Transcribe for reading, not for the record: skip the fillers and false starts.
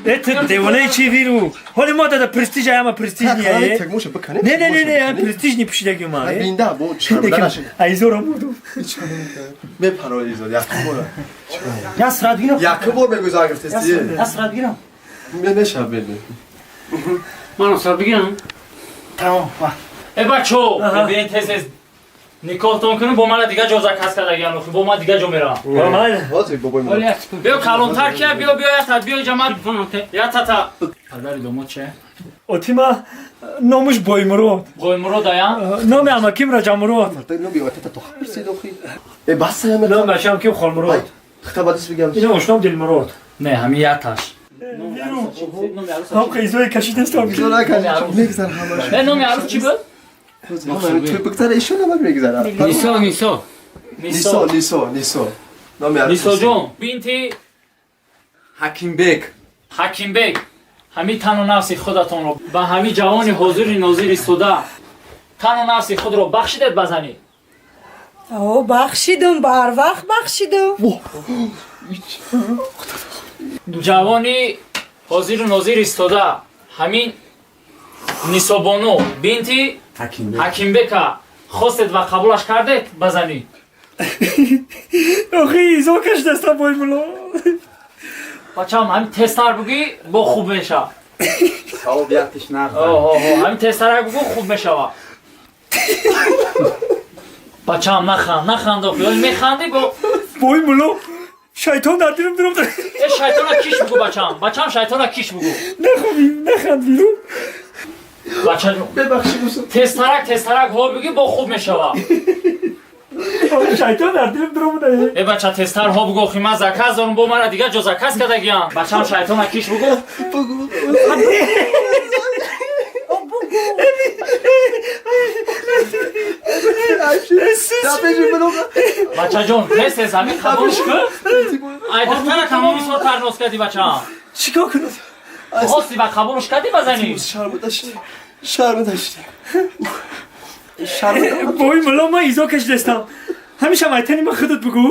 Это девонаи чи виру? Ҳоли мо дада престиж ама престиж не. Не, не, не, не, престиж не пушидаги ма. Бинда бо шарманда нашид. Айзора мурду. Мепаро изор, якум бор. Я сурат гирам. Якум бор мегӯй зан гирифтести. Я сурат гирам. Мешав беди. Ман сурат бигирам. Тамом. Э бачо, бибин тез тез никоҳтон кунем, бо мана дига ҷо заказ кардагиам, бо ман дига ҷо меравам. Биё калонтар кия, биё, биё, ята, биё ҷамат, ятата. Падари домод че? Отима номуш Боймурод. Боймурод ая? Номи амаким Раҷамурод. Э бас ая Номи бачаам ким Холмурод. Хитабадис бигам. Ино ошном Дилмурод. Не, ҳами яташ. Ҳам қизои кашидастам. Мегзар ҳамаш. Не, номи арӯс чӣ буд? Туй бигзара, ишон ҳама мегзара. Нисо, Нисо. Нисо, Нисо, Нисо. Номи арӯс. Нисоҷон, бинти Ҳакимбек. Ҳакимбек, ҳами тану нафси худатонро ба ҳами ҷавони ҳозири нозир истода тану нафси худро бахшидед ба занӣ? О, бахшидум, барвақт бахшидум. Ҷавони ҳозиру нозир истода ҳамин Нисобону бинти Ҳакимбека хостед ва қабулаш кардед ба занӣ? Охи изо кашидастам Боймулло. Бачаам, ҳамин тезтар бугӣ, бо хуб мешава. Савоб яктиш нағз. Ҳамин тезтарак бугӯ, хуб мешава. Бачаам, наханд, наханд, охи механдӣ бо. Боймулло, шайтон дар дилам дурум. Э, шайтона киш бугӯ, бачаам, бачаам, шайтона киш бугӯ. Нахоби, наханд виру. Бачаҷон, тезтарак, тезтарак ҳо бигӣ, бо хуб мешава. Шайтон дар дилам дурум. Э бача, тезтар ҳо бугӯ, охи ман заказ дорам, бо мара дигар ҷо заказ кардагиам. Бачаам, шайтона киш бугӯ. Бачаҷон, тез тез ҳамин қабулш кун. Ай духтара тамоми сол тарноз кардӣ, бачаам. Чикор кунам? Хости ва қабулш кардӣ ба занӣ? Шарманда шудем. Шарманда шудем. Бой мулло, ман изо кашидастам. Ҳамеша майтани ман худат бугӯ.